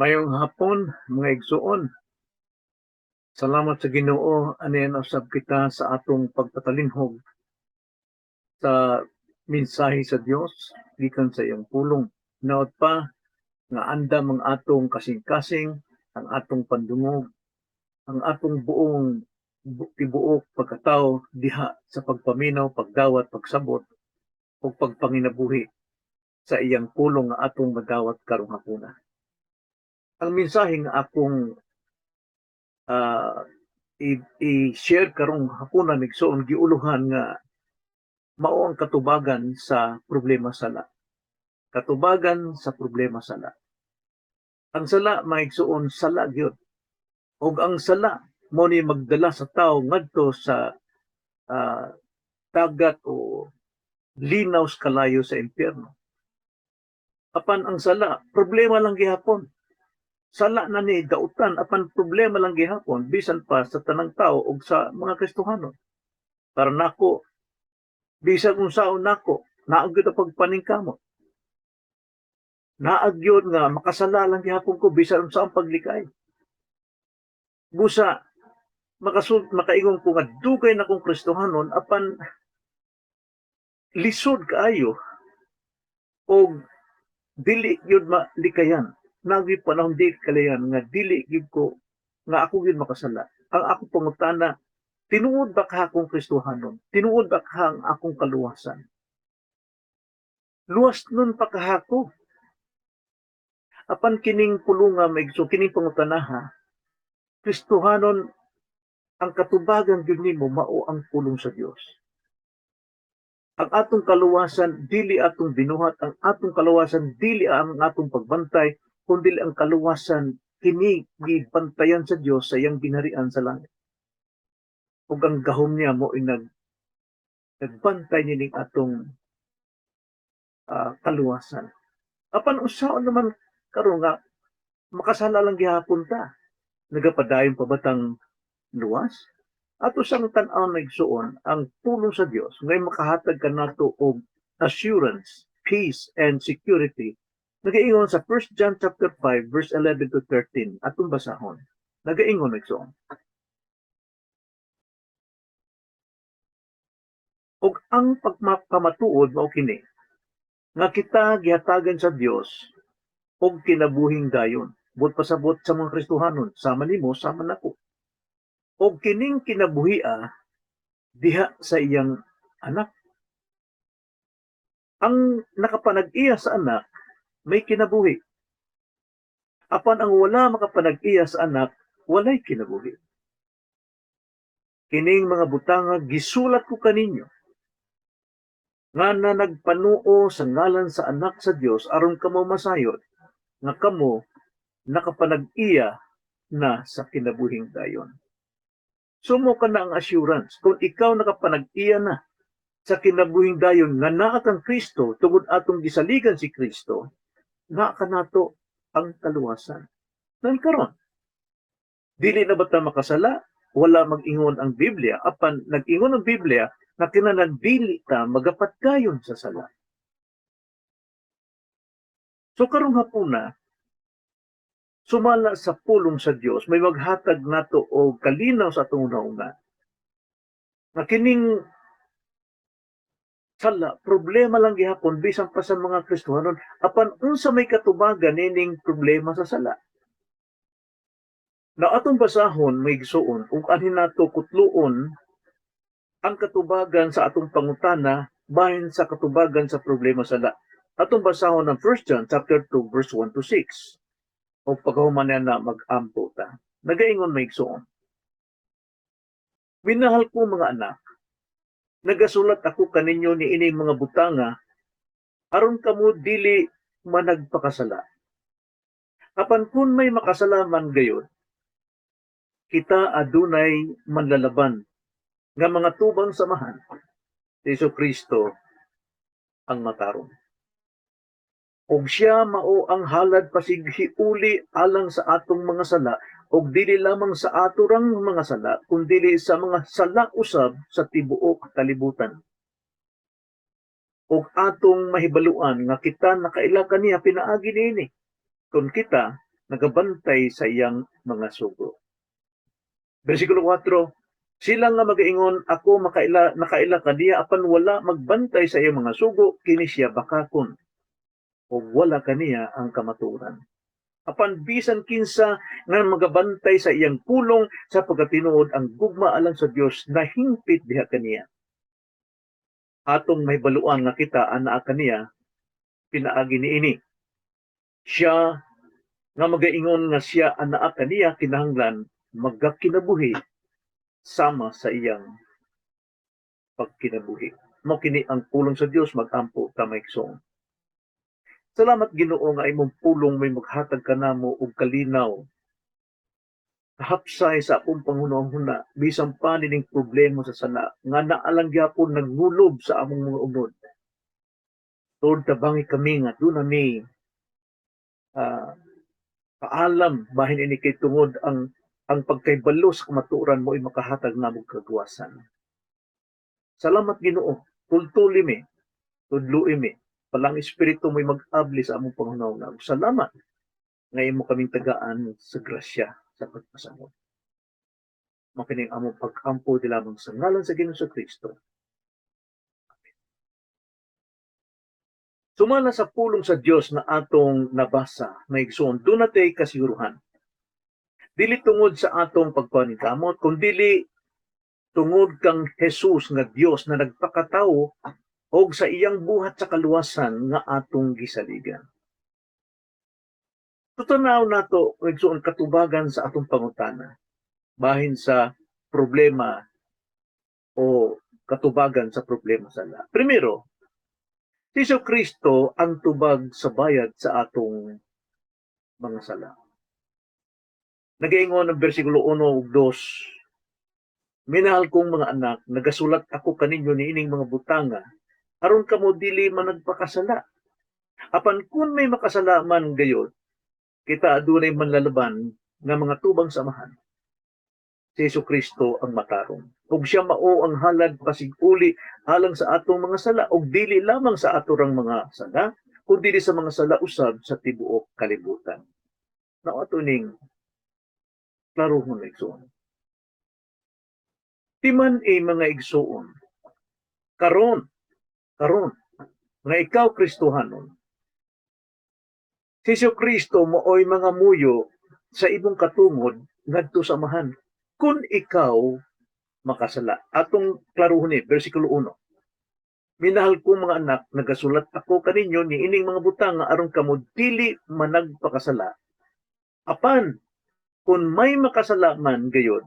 Mayong hapon, mga igsuon. Salamat sa Ginoo, anian usab kita sa atong pagpatalinhog sa mensahe sa Dios gikan sa iyang pulong. Hinaot pa nga andam ang atong kasing-kasing, ang atong pandungog, ang atong buong tibuok pagkatao diha sa pagpaminaw, pagdawat, pagsabot ug pagpanginabuhi sa iyang pulong nga atong madawat karong hapuna. Ang mensahe nga akong i-share karong hapuna, igsoon, giuluhan nga mao ang katubagan sa problema sala. Katubagan sa problema sala. Ang sala, mga igsoon, sala gyud. Ug ang sala mo ni magdala sa tao ngadto sa dagat o linaw sa kalayo sa impyerno. Apan ang sala, problema lang gihapon. Sala na ni dautan, apan problema lang gihapon bisan pa sa tanang tao ug sa mga Kristohanon. Para nako, bisan unsaon nako, naa gyud ang pagpaningkamot. Naa gyud nga makasala lang gihapon ko bisan unsa ang paglikay. Busa makaingon ko nga dugay na kong Kristohanon, apan lisod kaayo og dili gyud malikayan. Nagi panahon di kalayan nga dili gyud ko nga ako gyud makasala. Ang ako pangutana, tinuod ba ka akong Kristohanon? Tinuod ba ka ang akong kaluwasan? Luwas nun pa kahako? Apan kining pulunga, maigso, kining pangutanaha, Kristohanon, ang katubagan gyud nimo mao ang pulong sa Dios. Ang atong kaluwasan dili atong binuhat, ang atong kaluwasan dili ang atong pagbantay, kundi ang kaluwasan kini gibantayan sa Dios sa iyang ginharian sa langit. Ug ang gahom niya mo nagbantay nining atong kaluwasan. Apan unsaon naman karon nga makasala lang gihapon ta? Nagapadayon pa ba tang luwas? Ato sang tan-aw na, igsuon, ang pulong sa Dios ngay makahatag kanato og assurance, peace and security. Nagaingon sa 1 John chapter 5 verse 11 to 13. Atong basahon. Nagaingon, igsuon. Ug ang pagpamatuod mao kini nga kita gihatagan sa Dios og kinabuhing dayon. Buot pasabot sa mga Kristohanon, sama nimo, sama nako. Og kining kinabuhia diha sa iyang anak. Ang nakapanag-iya sa anak may kinabuhi. Apan ang wala makapanag-iya sa anak, walay kinabuhi. Kining mga butanga gisulat ko kaninyo nga na nagpanuo sa ngalan sa anak sa Dios aron kamo masayod nga kamo nakapanag-iya na sa kinabuhing dayon. So mao kana ang assurance. Kung ikaw nakapanag-iya na sa kinabuhing dayon nga naa kang Kristo tungod atong gisaligan si Kristo, naa kanato ang kaluwasan. Nan karon, dili na ba ta makasala? Wala mag-ingon ang Biblia, apan nag-ingon ang Biblia na kinahanglan dili ta magapatgayon sa sala. So karong hapuna, sumala sa pulong sa Dios, may maghatag nato og kalinaw sa atong una. Nga kining sala, problema lang gihapon bisan pa sa mga Kristohanon, apan unsa may katubagan nining problema sa sala? Na atong basahon, mga igsuon, ug anhin nato kutluon ang katubagan sa atong pangutana bahin sa katubagan sa problema sa sala. Atong basahon ang 1 John chapter 2 verse 1 to 6. O pagkahuman niya na mag-ampo ta. Nagaingon, mga igsuon. Minahal ko mga anak, nagasulat ako kaninyo ni ining mga butanga aron kamo dili managpakasala. Apan kung may makasalaman gayod, kita adunay manlalaban nga mga tubang sa Amahan, si Hesus Kristo ang matarong. Ug siya mao ang halad pasighiuli alang sa atong mga sala, ug dili lamang sa atorang mga sala kundili sa mga sala usab sa tibuok kalibutan. Ug atong mahibaluan nga kita nakaila kaniya pinaagi niini kung kita nagabantay sa iyang mga sugo. Versikulo 4, sila nga magaingon, "Ako makaila, nakaila kaniya," apan wala magbantay sa iyang mga sugo, kini siya bakakon o wala kaniya ang kamatuoran. Apan bisan kinsa nga magabantay sa iyang pulong, sa pagkatinuod ang gugma alang sa Dios nahingpit diha kaniya. Atong mahibaluan nga kita anaa kaniya pinaagi niini. Siya nga magaingon nga siya anaa kaniya kinahanglan magakinabuhi sama sa iyang pagkinabuhi. Mao kini ang pulong sa Dios. Magampo ta, mga igsoon. Salamat, Ginoo, nga imong pulong may maghatag kanamo og kalinaw. Kahapsay sa akong panghuna-huna bisan pa nining problema sa sala nga naa lang gyapon nagnulob sa among mga unod. Lord, tabangi kami nga duna mi kaalam bahin ini kay tungod ang pagkaybalo sa kamatuoran mo ay makahatag namo kagawasan. Salamat, Ginoo. Tultuli mi, tudloi mi, Balaang Espiritu mo'y mag-abli sa among panghuna. Salamat nga imo kaming tagaan sa grasya sa pagpasangop. Mao kini ang among pag-ampo di lamang sa ngalan sa Ginoo sa Kristo. Amen. Sumala sa pulong sa Dios na atong nabasa, mga igsoon, duna tay kasiguruhan. Dili tungod sa atong pagpaningkamot, kundi tungod kang Jesus nga Dios na nagpakatao og sa iyang buhat sa kaluwasan nga atong gisaligan. Tutanaw nato, igsoon, katubagan sa atong pangutana bahin sa problema o katubagan sa problema sa sala. Primero, si Jesu Kristo ang tubag sa bayad sa atong mga sala. Nagaingon ang versikulo 1 ug 2, "Minahal kong mga anak, nagasulat ako kaninyo niining mga butanga aron kamo dili managpakasala. Apan kung may makasala man gayod, kita adunay manlalaban nga mga tubang sa Amahan, si Jesu Kristo ang matarong. Ug siya mao ang halad pasig-uli alang sa atong mga sala, ug dili lamang sa atorang mga sala, kundi sa mga sala usab sa tibuok kalibutan." Now ato ning klarohon, igsoon. Timan eh, mga igsoon, karon, karon, nga ikaw Kristohanon, si Jesu Kristo maoy mangamuyo sa imong katungod ngadto sa Amahan kung ikaw makasala. Atong klarohon ni versikulo 1. "Minahal ko mga anak, nagasulat ako kaninyo ni ining mga butanga aron kamo dili managpakasala. Apan kung may makasala man gayod,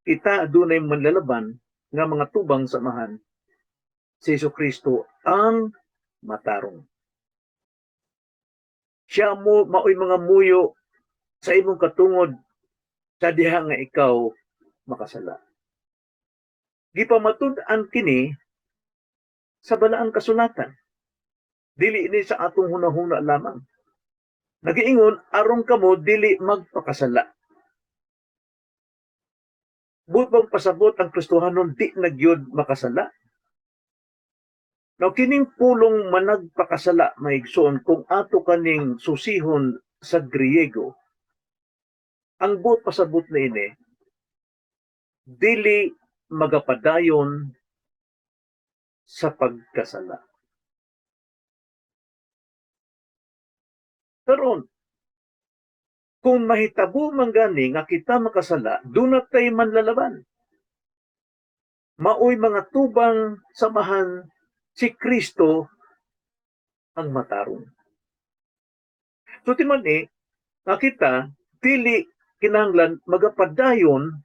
kita adunay manlalaban nga mga tubang sa Amahan, si Jesu Kristo ang matarong." Siya mo maoy mangamuyo sa imong katungod sa diha nga ikaw makasala. Gipamatud-an kini sa balaang kasulatan. Dili ini sa atong hunahuna lamang. Nagiingon aron kamo dili magpakasala. Buot bang pasabot ang Kristohanon di na gyud makasala? Now, kining pulong "managpakasala," mga igsoon, kung ato kaning susihon sa Griego, ang buot pasabot na ini, dili magapadayon sa pagkasala. Karon, kung mahitabo man gani nga kita makasala, duna tay manlalaban. Maoy mga tubang sa Amahan, si Kristo ang matarong. So timan eh, nga kita dili kinahanglan magapadayon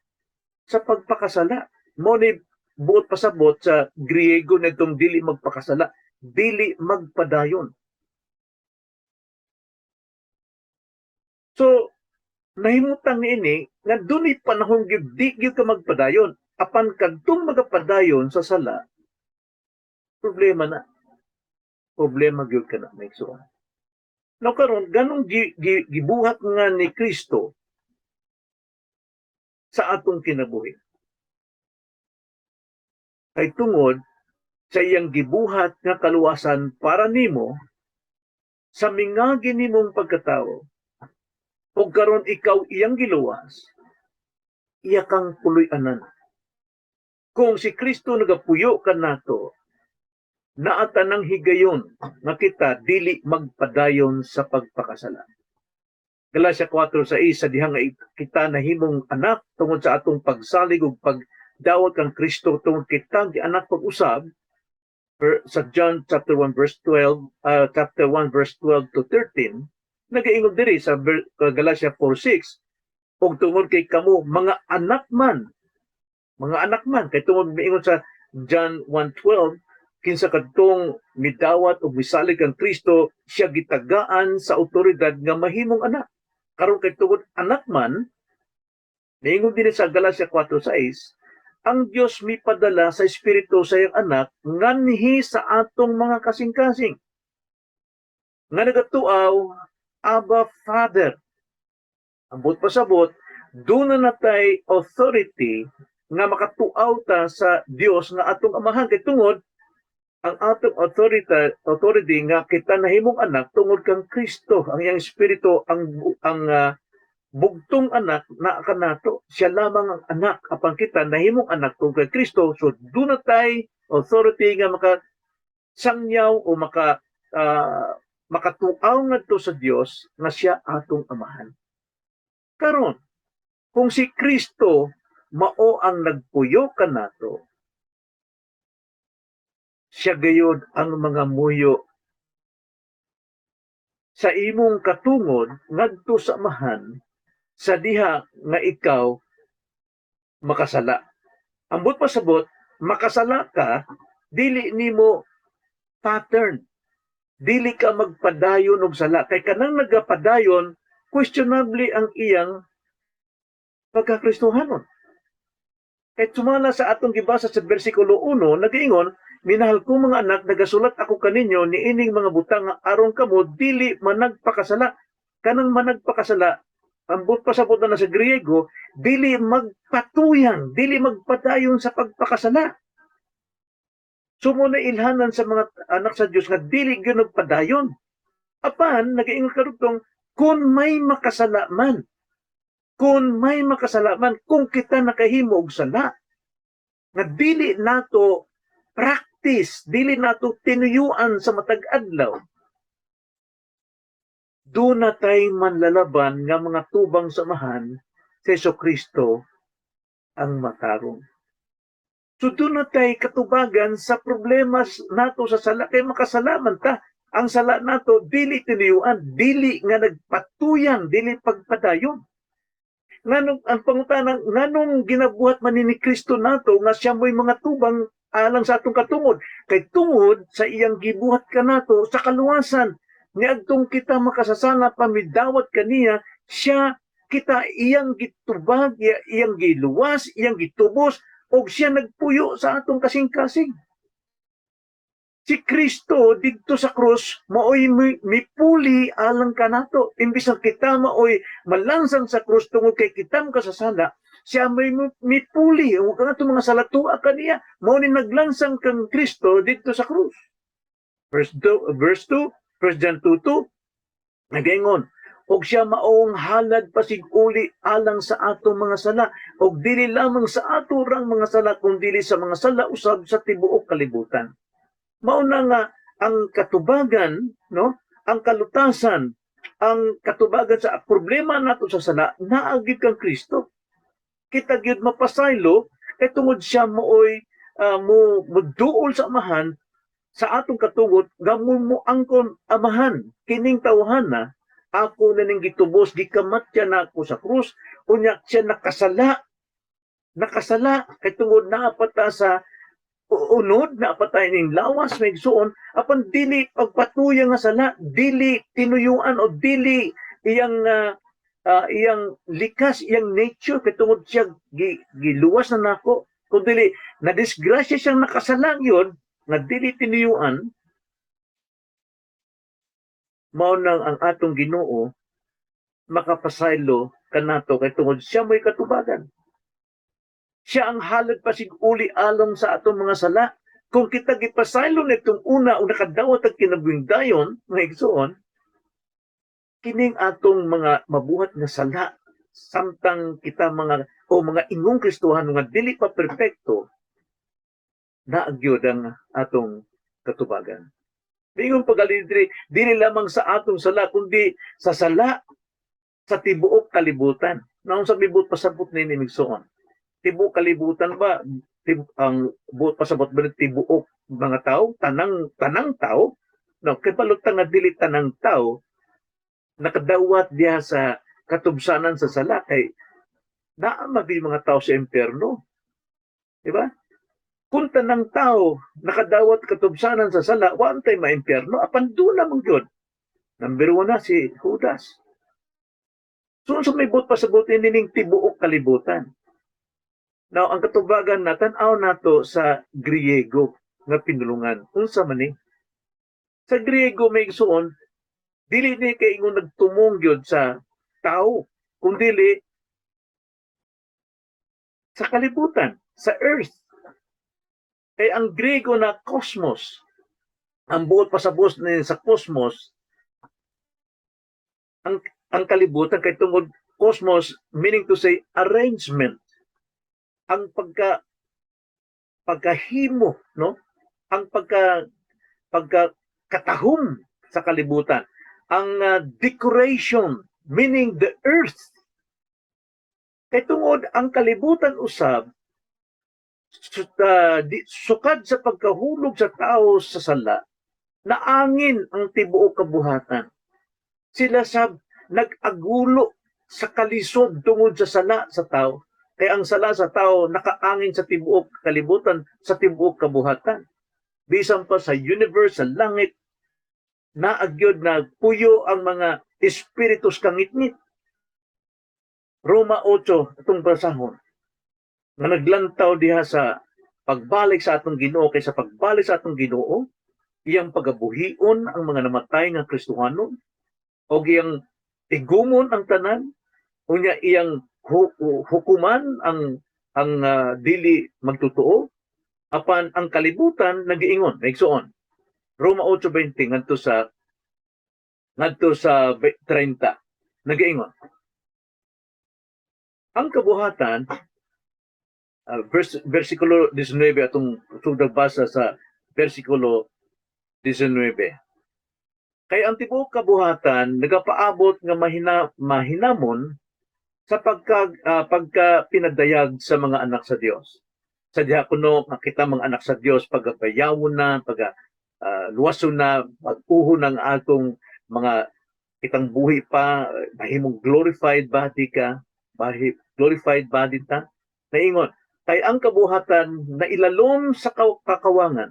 sa pagpakasala. Mao ni buot pasabot sa Griego nitong "dili magpakasala," dili magpadayon. So nahimutang niini nga dunay panahon gyud di gyud ka magpadayon, apan kadtong magapadayon sa sala, problema na. Problema gyud ka na, mga igsoon. Now karon, ganong gibuhat nga ni Kristo sa atong kinabuhi? Kay tungod sa iyang gibuhat nga kaluwasan para nimo sa mingagi nimong pagkatao. Ug karon ikaw iyang giluwas, iya kang puloy-anan. Kung si Kristo nagapuyo kanato, naa ta nang higayon nga kita dili magpadayon sa pagpakasala. Galacia 4:6, sa diha nga kita nahimong anak tungod sa atong pagsalig ug pagdawat kang Kristo, tungod kita gianak pag-usab sa John chapter 1 verse 12, chapter 1 verse 12 to 13, nagaingon diri sa Galatia 4:6, ug tungod kay kamo mga anak man, mga anak man, kay tungod miingon sa John 1:12, kinsa kadtong midawat ug misalig kang Kristo, siya gitagaan sa otoridad nga mahimong anak. Karon kay tungod anak man, miingon dinhi sa Galatia 4:6, ang Dios mipadala sa Espiritu sa iyang Anak nganhi sa atong mga kasing-kasing nga nagatuaw, "Abba, Father." Ambot pasabot, duna na tay authority nga makatuaw ta sa Dios nga atong Amahan kay tungod ang atong authority nga kita nahimong anak tungod kang Kristo, ang iyang Espiritu, ang bugtong Anak na kanato. Siya lamang ang anak, apan kita nahimong anak tungod kay Kristo. So duna tay authority nga maka sangyaw o makatuaw ngadto sa Dios nga siya atong Amahan. Karon, kung si Kristo mao ang nagpuyo kanato, siya gayod ang mga muyo sa imong katungod ngadto sa Amahan sa diha nga ikaw makasala. Ambot pasabot, makasala ka, dili nimo pattern. Dili ka magpadayon og sala. Kay kanang nagapadayon, questionably ang iyang pagkakristohanon. Kay sumala sa atong gibasa sa bersikulo 1, nagaingon, "Minahal ko mga anak, nagasulat ako kaninyo niining mga butang nga aron kamo dili managpakasala." Kanang managpakasala, ambot pasabot na sa Griego, dili magpatuyang, dili magpadayon sa pagpakasala. So mao na ilhanan sa mga anak sa Dios nga dili gyud nagpadayon. Apan nagaingon karugtong, kung may makasala man, kung may makasala man, kung kita nakahimo og sala, nga dili nato practice, dili nato tinuyuan sa matag adlaw, duna tay manlalaban nga mga tubang sa Amahan, si Hesus Kristo ang matarong. So duna tay katubagan sa problema nato sa sala kay makasala man ta. Ang sala nato dili tinuyuan, dili nga nagpatuyan, dili pagpadayon. Nganong ang pangutana, nganong ginabuhat man ni Kristo nato nga siya mo'y mga tubang alang sa atong katungod? Kay tungod sa iyang gibuhat kanato sa kaluwasan, niadtong kita makasasala pa, midawat kaniya, siya kita iyang gitubag, iyang giluwas, iyang gitubos og siya nagpuyo sa atong kasing-kasing. Si Kristo didto sa krus maoy mipuli alang kanato. Imbis nga kita maoy malansang sa krus tungod kay kita makasasala, siya may mipuli ug ang atong mga sala tua kaniya. Mao ni naglansang kang Kristo didto sa krus. Verse 2, verse 2, 1 John 2:2, nagaingon, "Og siya maong halad pasig-uli alang sa atong mga sala, og dili lamang sa ato rang mga sala kun dili sa mga sala usab sa tibuok kalibutan." Mao na nga ang katubagan, no? Ang kalutasan, ang katubagan sa problema nato sa sala, naa gyud kang Kristo. Kita gyud mapasaylo kay tungod siya mooy mo moduol sa Amahan sa atong katungod nga mo angkon, "Amahan, kining tawhana ako na ning gitubos, gikamatya na ako sa krus." Unya siya nakasala, nakasala kay tungod naa pa ta sa unod, naa pa ta ning lawas, may igsuon, apan dili pagpatuya nga sala, dili tinuyuan o dili iyang likas, iyang nature, kay tungod siya giluwas na nako. Kung dili na disgrasya siyang nakasala yun nga dili tinuyuan, mao nang ang atong Ginoo makapasaylo kanato kay tungod siya mo'y katubagan. Siya ang halad pasig-uli alang sa atong mga sala. Kung kita gipasaylo nitong una o nakadawat ang kinabuhing dayon, mga igsoon, Kining atong mga mabuhat nga sala samtang kita mga o mga ingong Kristohano nga dili pa perpekto, naa gyud ang atong katubagan. Ingon pagali diri, dili lamang sa atong sala kundi sa sala sa tibuok kalibutan. Naon sa buot pasabot nini, igsoon? Tibuok kalibutan ba? Ang buot pasabot ba ni tibuok mga tao, tanang tanang tao? No, kay balot nga dili tanang tao nakadawat diha sa katubsanan sa sala, kay naa man mga tao sa impyerno. Di ba? Kung tanang tao nakadawat katubsanan sa sala, wa tay maimpyerno, apan duna man gyud. Number 1 na si Judas. So, unsa may buot pasabot nining tibuok kalibutan? Now, ang katubagan na tan-aw nato sa Griego nga pinulungan. Unsa man ni? Sa Griego, mga igsoon, dili ni kay ingon nagtumong gyud sa tao, kundili sa kalibutan, sa earth. Kay ang Griego na cosmos, ang buot pasabot ni sa cosmos, ang kalibutan, kay tungod cosmos meaning to say arrangement. Ang pagkahimo, no? Ang pagka pagka katahum sa kalibutan. Ang decoration, meaning the earth. Kay tungod ang kalibutan usab sukad sa pagkahulog sa tao sa sala, naangin ang tibuok kabuhatan. Sila sab nag-agulo sa kalisod tungod sa sala sa tao. Kay ang sala sa tao nakaangin sa tibuok kalibutan, sa tibuok kabuhatan. Bisan pa sa universe, sa langit, naa gyud na puyo ang mga espiritus kangitngit. Roma 8, itong basahon, nga naglantaw diha sa pagbalik sa atong Ginoo, kay sa pagbalik sa atong Ginoo, iyang pagabuhion ang mga namatay nga Kristohano o iyang igumon ang tanan, unya iyang hukuman ang dili magtotoo. Apan ang kalibutan nagiingon, igsoon, Roma 8:20 ngadto sa 30, nagiingon ang kabuhatan, versikulo 19, atong sugdag basa sa versikulo 19. Kay ang tibuok kabuhatan nagapaabot nga mahinamon sa pagka pinadayag sa mga anak sa Dios. Sa diha kuno nga kita mga anak sa Dios pagabayawon na, pagka luwason na, pag-uho ng atong mga kitang buhi pa, mahimong glorified body ka, glorified body ta. Naingon, kay ang kabuhatan na ilalom sa kakawangan,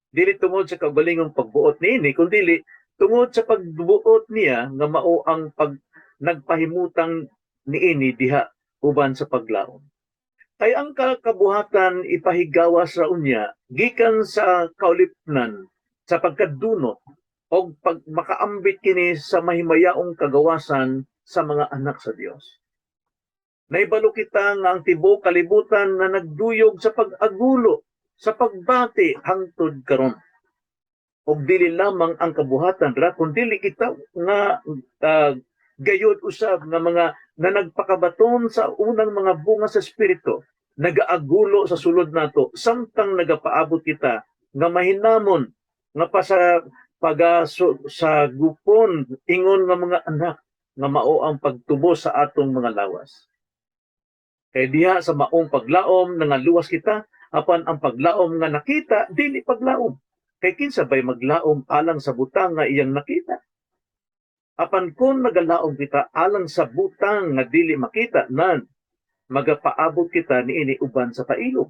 dili tungod sa kaugalingong pagbuot niini, kundi tungod sa pagbuot niya nga mao ang pag nagpahimutang niini diha uban sa paglaom. Kay ang kabuhatan ipahigawas ra unya gikan sa kaulipnan sa pagkadunot og pag makaambit kini sa mahimayaong kagawasan sa mga anak sa Dios. Naibalo kita nga ang tibuok kalibutan na nagduyog sa pag-agulo, sa pagbati hangtod karon. Og dili lamang ang kabuhatan ra, kundi kita nga gayod usab nga mga na nagpakabaton sa unang mga bunga sa espiritu, nagaagulo sa sulod nato samtang nagapaabot kita nga mahinamon nga pa sa paga sa gupon ingon nga mga anak nga mao ang pagtubos sa atong mga lawas. Kay diha sa maong paglaom nangaluwas kita, apan ang paglaom nga nakita dili paglaom. Kay kinsa bay maglaom alang sa butang nga iyang nakita? Apan kung nagalaom kita alang sa butang nga dili makita, nan magapaabot kita niini uban sa pailog.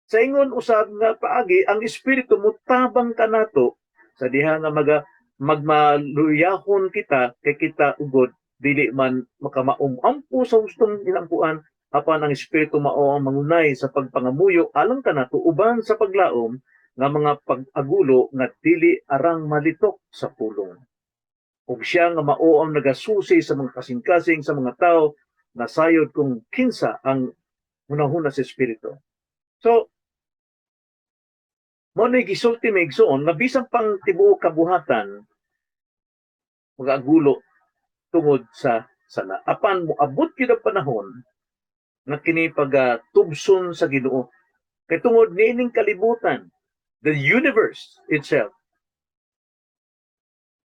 Sa ingon usab nga paagi, ang espiritu mutabang kanato sa diha nga magmaluyahon kita, kay kita ugod dili man makamaum-ampo sa hustong inampuan, apan ang espiritu mao ang mangunay sa pagpangamuyo alang kanato uban sa paglaom nga mga pag-agulo nga dili arang malitok sa pulong. Ug siya nga mao ang nagasusi sa mga kasing-kasing sa mga tao, nasayod kung kinsa ang hunahuna sa espiritu. So, mao na gisulti, mga igsoon, nga bisan pang tibuok kabuhatan magagulo. tungod sa sala. Apan moabot gyud ang panahon nga kini pagatubson sa Ginoo. Kay tungod niining kalibutan, the universe itself,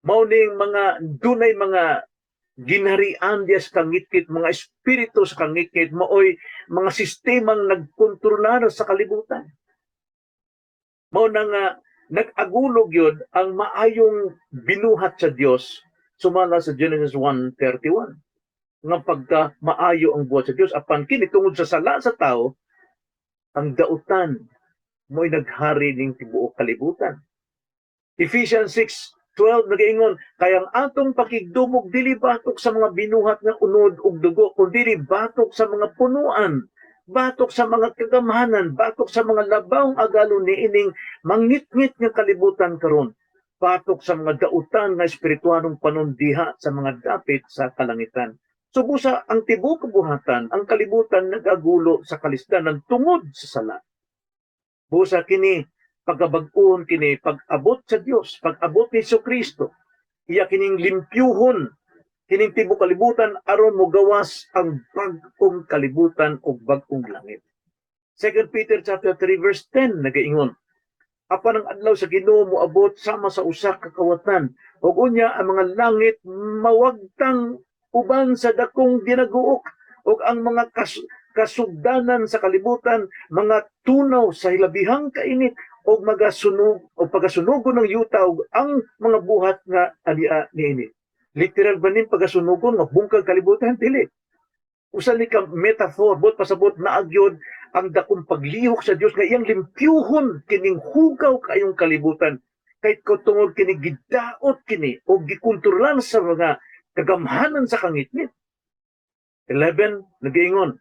mao ning mga dunay mga ginharian diya sa kangitngit, mga espiritu sa kangitngit, maoy mga sistemang nagkontrolar sa kalibutan. Mao na nga nag-agulog yun ang maayong binuhat sa Dios sumala sa Genesis 1:31 nga pagka maayo ang buhat sa Dios, apan kini tungod sa sala sa tao, ang dautan mo'y naghari ning tibuok kalibutan. Ephesians 6:12 nagaingon, "Kay ang atong pakigdumog dili batok sa mga binuhat nga unod ug dugo, kundi batok sa mga punuan, batok sa mga kagamhanan, batok sa mga labawng agalo niining mangitngit nga kalibutan karon, batok sa mga dautan nga espirituanong panundiha sa mga dapit sa kalangitan." So busa ang tibuok kabuhatan, ang kalibutan nagagulo sa kalisdanan tungod sa sala. Busa kini pagkabag-on kini pag-abot sa Dios, pag-abot ni Kristo, iya kining limpyuhon kining tibuok kalibutan aron mogawas ang bag-ong kalibutan ug bag-ong langit. 2 Peter chapter 3 verse 10 nagaingon, "Apan ang adlaw sa Ginoo moabot sama sa usa ka kawatan, ug unya ang mga langit mawagtang uban sa dakong dinaguok, ug ang mga kasugdanan sa kalibutan mga tunaw sa hilabihang kainit, ug magasunog o pagasunugon ng yuta ug ang mga buhat nga ania niini." Literal ba ning pagasunugon nga bungkag kalibutan? Dili. Usa ni ka metaphor, buot pasabot naa gyud ang dakong paglihok sa Dios nga iyang limpyuhon kining hugaw kayong kalibutan kay ko tungod kini gidaot kini o gikontrolan sa mga kagamhanan sa kangitngit. 11 nagaingon,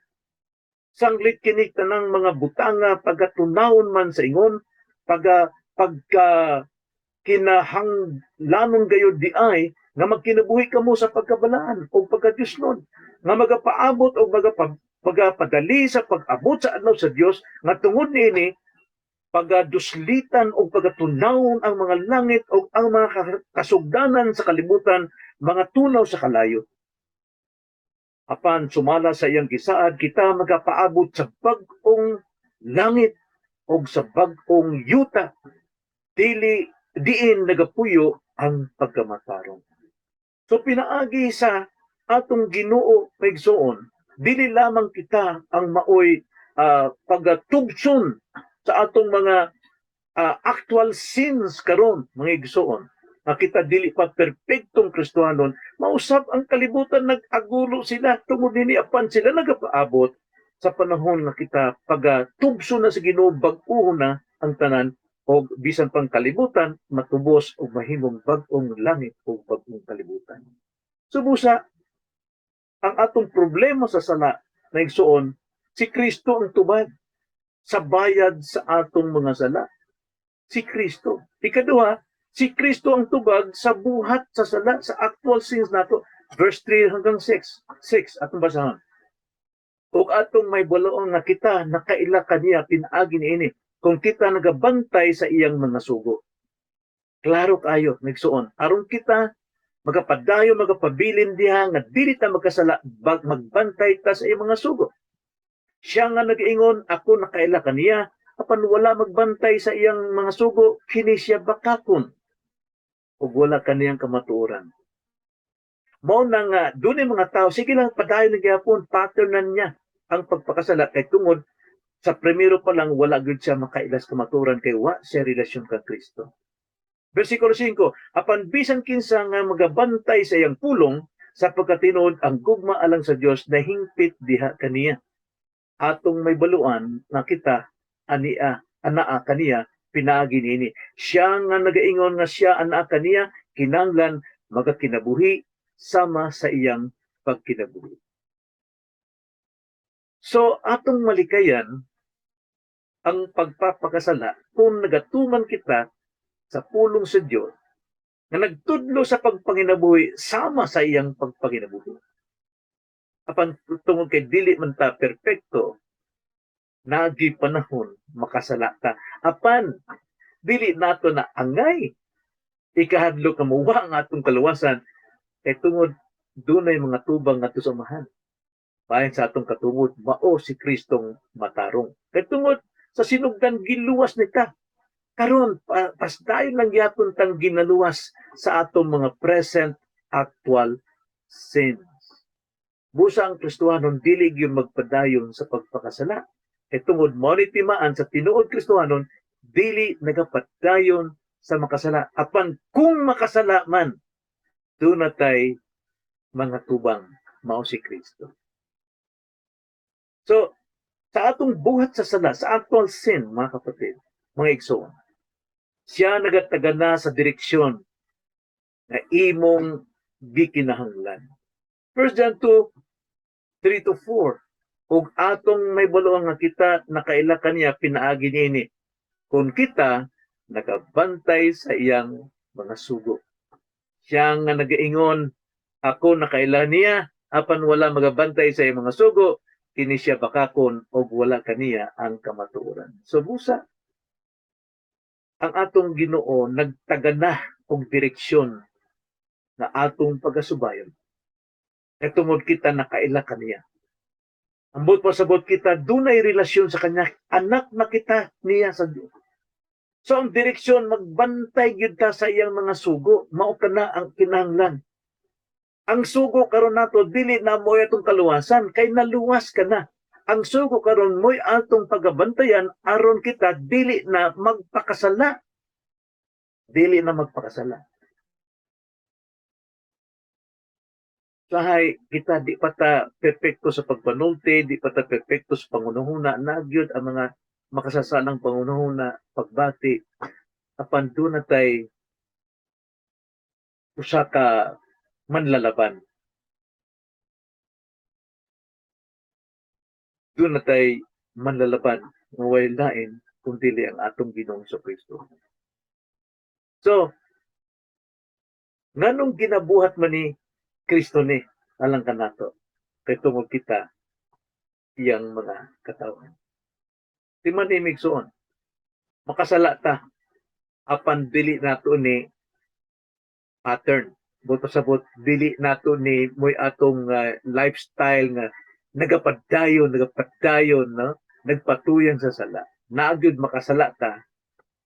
"Sanglit kini tanang mga butanga pagatunawon man sa ingon pagka kinahanglanon gayud diay nga magkinabuhi kamo sa pagkabalaan o pagkadiyosnon nga magapaabot o magapadali sa pag-abot sa adlaw sa Dios, nga tungod niini pagaduslitan o pagatunawon ang mga langit o ang mga kasugdanan sa kalibutan mga tunaw sa kalayo. Apan sumala sa iyang gisaad, kita magapaabot sa bag-ong langit o sa bag-ong yuta dili diin nagapuyo ang pagkamatarong." So pinaagi sa atong Ginoo, mga, dili lamang kita ang maoy pagatubson sa atong mga actual sins karon, mga igsoon, nga kita dili pa perpektong Kristohanon, mausab ang kalibutan, nag-agulo sila tungod nini, apan sila nagapaabot sa panahon nga kita pagatubso na sa Ginoo, bag-o na ang tanan og bisan pang kalibutan matubos og mahimong bag-ong langit ug bag-ong kalibutan. So busa ang atong problema sa sala na, igsoon, si Kristo ang tubag sa bayad sa atong mga sala. Si Kristo. Ikaduha, si Kristo ang tubag sa buhat sa sala, sa actual sins nato. Verse 3 hanggang 6. 6, atong basahan. "Ug atong mahibaluan nga kita nakaila kaniya pinaagi niini kung kita nagabantay sa iyang mga sugo." Klaro kaayo, igsoon. Aron kita magapadayo, magapabilin diha nga dili ta magkasala, magbantay ta sa iyang mga sugo. "Siya nga nagaingon, 'Ako nakaila kaniya,' apan wala magbantay sa iyang mga sugo, kini siya bakakon ug wala kaniyang kamatuoran." Mao na nga dunay mga tao, sige lang, padayon na gyapon, pattern na niya ang pagpakasala kay tungod sa primero pa lang wala gyud siya makailas kamatuoran kay wa siya relasyon kang Kristo. Versikulo 5, "Apan bisan kinsa nga magabantay sa iyang pulong, sa pagkatinuod ang gugma alang sa Dios nahingpit diha kaniya. Atong mahibaluan nga kita ania anaa kaniya pinaagi niini. Siya nga nagaingon nga siya anaa kaniya kinahanglan magakinabuhi sama sa iyang pagkinabuhi." So atong malikayan ang pagpapakasala kung nagatuman kita sa pulong sa Dios nga nagtudlo sa pagpanginabuhi sama sa iyang pagpanginabuhi. Apan tungod kay dili man ta perpekto, nagi panahon makasala ta. Apan dili nato na angay ikahadlok nga muwa ang atong kaluwasan kay tungod Dunay mga tubang ngadto sa Amahan bahin sa atong katungod, mao si Kristong matarong. Kay tungod sa sinugdan, giluwas ni ta. Karon pasdayon lang gyapon tang ginaluwas sa atong mga present actual sins. Busa ang Kristohanon dili gyud magpadayon sa pagpakasala. Kay tungod mao ni timaan sa tinuod Kristohanon, dili nagapadayon sa makasala. Apan kung makasala man, duna tay mga tubang, mao si Kristo. So, sa atong buhat sa sala, sa actual sin, mga kapatid, mga igsoon, siya nagatagana sa direksyon na imong gikinahanglan. 1 John 2, 3 to 4. Ug atong mahibaloan nga kita nakaila kaniya pinaagi niini, kung kita nakabantay sa iyang mga sugo. Siya nga nagaingon, "Ako nakaila niya," apan wala magabantay sa iyang mga sugo, kini siya bakakon og wala kaniya ang kamatuoran. So busa, ang atong Ginoo nagtagana og direksyon na atong pagasubayon. Kay tungod kita nakaila kaniya. Ambot pasabot kita, dunay relasyon sa kanya, anak na kita niya sa Dios. So ang direksyon, magbantay gyud ta sa iyang mga sugo, mao kana ang kinahanglan. Ang sugo karon nato dili na mo atong kaluwasan kay naluwas ka na. Ang sugo karon mo'y atong pagabantayan aron kita dili na magpakasala. Dili na magpakasala. Sahay kita di pa ta perpekto sa pagpanulti, di pa ta perpekto sa pangunahuna, nagyud ang mga makasasalang pangunahuna, pagbati, apan duna tay usa ka manlalaban. Duna tay manlalaban nga way lain kung dili ang atong Ginoong Kristo. So, nganong ginabuhat man ni Kristo ni alang kanato? Kay tungod kita iyang mga katawhan. Di man imigsuon, makasala ta, apan dili nato ni pattern. Buto sabot, dili nato ni mo'y atong lifestyle nga nagapadayon, nagapadayon, no? Nagpatuyan sa sala. Naagyod makasala ta,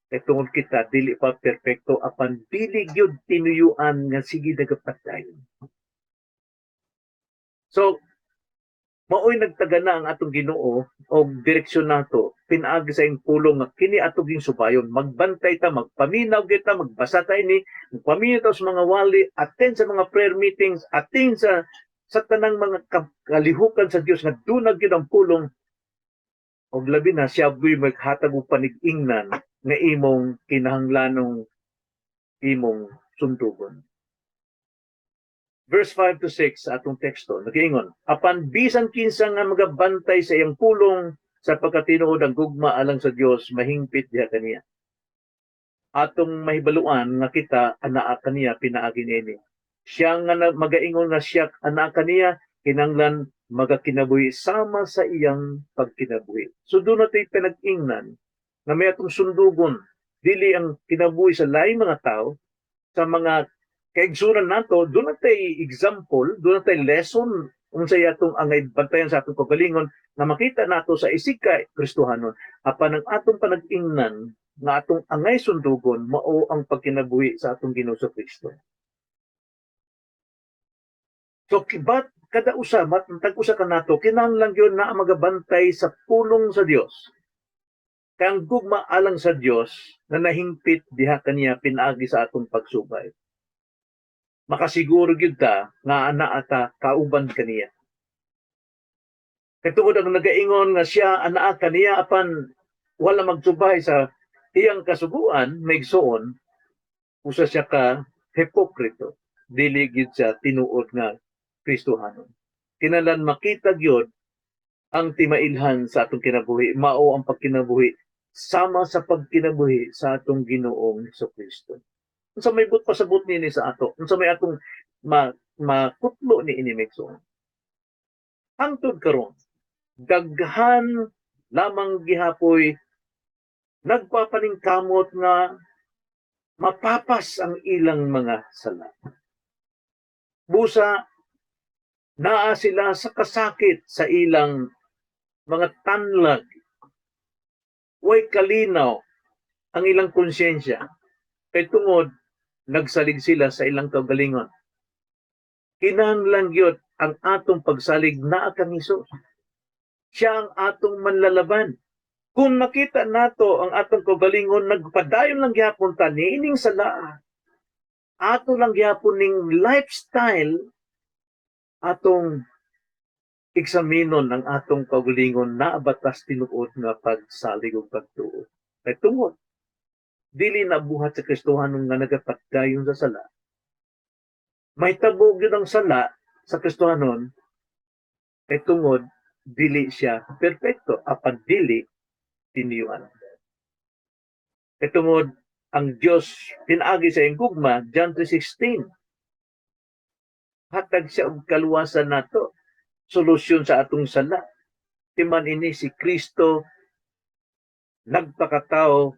kay tungod kita dili pa perpekto, apan dili gyud tinuyuan nga sige nagapadayon. So, mao'y nagtagana ang atong Ginoo og direksyon nato pinaagi sa iyang pulong nga kini ato ging subayon. Magbantay ta, magpaminaw kita, magbasa ta ini, magpaminaw ta sa mga wali, attend sa mga prayer meetings, attend sa tanang mga kalihukan sa Dios nga dunag gyud ang pulong, og labi na siya buy maghatag og panig-ingnan nga imong kinahanglanong imong sundugon. Verse 5 to 6 sa atong teksto, nagiingon, "Apan bisan kinsa nga magabantay sa iyang pulong, sa pagkatinuod ang gugma alang sa Dios mahingpit diha kaniya. Atong mahibaluan nga kita anaa kaniya pinaagi niini. Siya nga magaingon nga siya anaa kaniya, kinanglan magakinabuhi sama sa iyang pagkinabuhi." So duna tay pinag-ingnan nga may atong sundugon, dili ang kinabuhi sa laing mga tao, sa mga kaigsunan nato. Duna tay example, duna tay lesson unsay atong angay bantayan sa atong kaugalingon nga makita nato sa isig ka Kristohanon. Apan ang atong panag-ingnan nga atong angay sundugon mao ang pagkinabuhi sa atong Ginoo sa Kristo. So kibat kada usa, matag usa kanato kinahanglan gyud na magabantay sa pulong sa Dios. Kay ang gugma alang sa Dios na nahingpit diha kaniya pinaagi sa atong pagsubay. Makasiguro gyud ta nga anaa ta kauban kaniya. Kay tungod ang nagaingon nga siya anaa kaniya apan wala magsubay sa iyang kasuguan, maigsuon, usa siya ka hipokrito. Dili gyud siya tinuod nga Kristohanon. Kinahanglan makita gyud ang timailhan sa atong kinabuhi, mao ang pagkinabuhi sama sa pagkinabuhi sa atong Ginoong Kristo. Unsa may but pasabot niini sa ato? Unsa may atong makutlo ni ini, maigsoon? Hangtod karon, daghan lamang gihapoy nagpapaningkamot nga mapapas ang ilang mga sala. Busa Naa sila sa kasakit sa ilang mga tanlag. Way kalinaw ang ilang konsyensya. Kay tungod, nagsalig sila sa ilang kaugalingon. Kinahanglan gyud ang atong pagsalig naa kang Hesus. Siya ang atong manlalaban. Kung makita nato ang atong kaugalingon nagpadayon lang gihapon ta niining sala, ato lang gihapon ning lifestyle, atong eksaminon ang atong kaugalingon, naa ba tas tinuod nga pagsalig ug pagtuo. Kay tungod dili na buhat sa Kristohanon nga nagapadayon sa sala. Mahitabo gyud ang sala sa Kristohanon kay tungod dili siya perpekto apan dili tiniyuan. Kay tungod ang Dios pinaagi sa iyang gugma, John 3:16, hatag siya og kaluwasan nato, solusyon sa atong sala. Timan ini si Kristo nagpakatao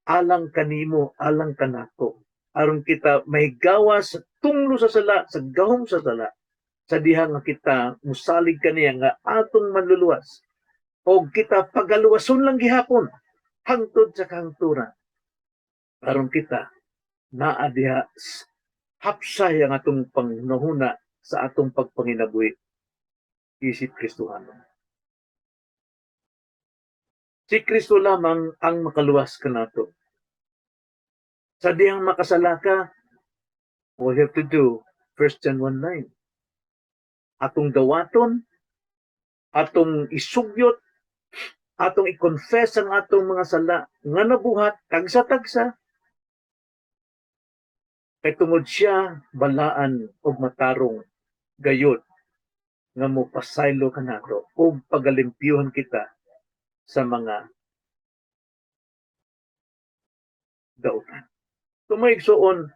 alang kanimo, alang kanako, aron kita mahigawas sa tunglo sa sala, sa gahom sa sala, sa diha nga kita musalig kaniya nga atong manluluwas o kita pagaluwason lang gihapon hangtod sa kahangturan, aron kita naa diha hapsay ang atong panghunahuna sa atong pagpanginabuhi isip Kristohano. Si Kristo lamang ang makaluwas kanato. Sa dihang makasala ka, all you have to do, 1 John 1:9. Atong dawaton, atong isugyot, atong i-confess ang atong mga sala nga nabuhat tagsa-tagsa. Kay tungod siya balaan og matarong gayod nga mo pasaylo kanato ug pagalimpyuhan kita sa mga dautan. Mga igsoon,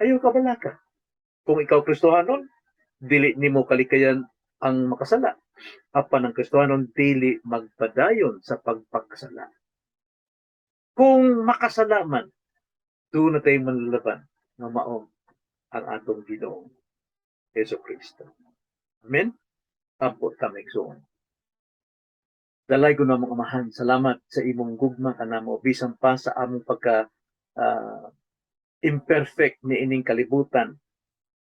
ayaw kabalaka. Kung ikaw Kristohanon, dili nimo kalikayan ang makasala. Apan ang Kristohanon dili magpadayon sa pagpakasala. Kung makasala man, duna tay manlalaban nga mao ang atong Ginoong Hesus Kristo. Amen? Ampo ta, mga igsoon. Dalaygon namong Amahan, salamat sa imong gugma kanamo bisan pa sa among pagka imperfect niining kalibutan.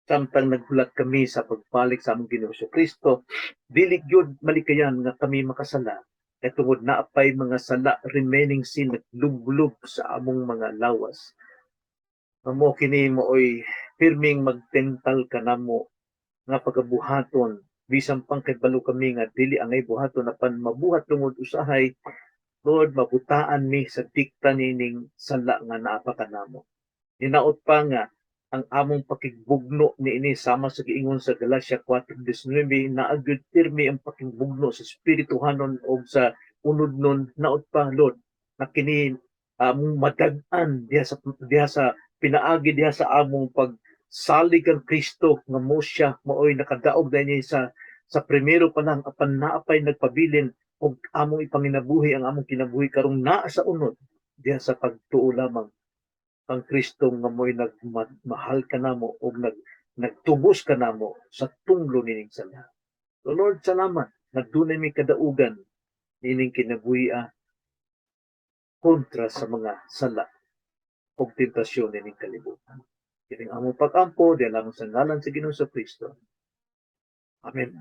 Samtang naghulat kami sa pagbalik sa among Ginoong Kristo, dili gyud malikayan nga kami makasala kay tungod naa pay mga sala, remaining sin, naglublob sa among mga lawas. Mao kini mooy pirming magtental kanamo nga pagabuhaton bisan pang kabalo kami nga dili angay buhaton, apan mabuhat tungod usahay, Lord, mabutaan mi sa dikta nining sala nga naa pa kanamo. Hinaot pa nga ang among pakigbugno niini sama sa giingon sa Galatia 4:19, naa gyud pirmi ang pakigbugno sa espirituhanon o sa unodnon. Naot pa, Lord, na kini among madag-an diha sa pinaagi diha sa among pagsalig kang Kristo nga mo siya maoy nakadaog na sa primero pa lang, apan naa pay nagpabilin og among ipanginabuhi ang among kinabuhi karong naa sa unod diha sa pagtuo lamang ang Kristo nga mo'y nagmahal kanamo og nagtubos kanamo sa tunglo nining sala. So Lord, salamat nga dunay mi kadaugan nining kinabuhi kontra sa mga sala ug tentasyon nining kalibutan. Kining among pag-ampo diha lamang sa ngalan sa Ginoong Kristo. Amen.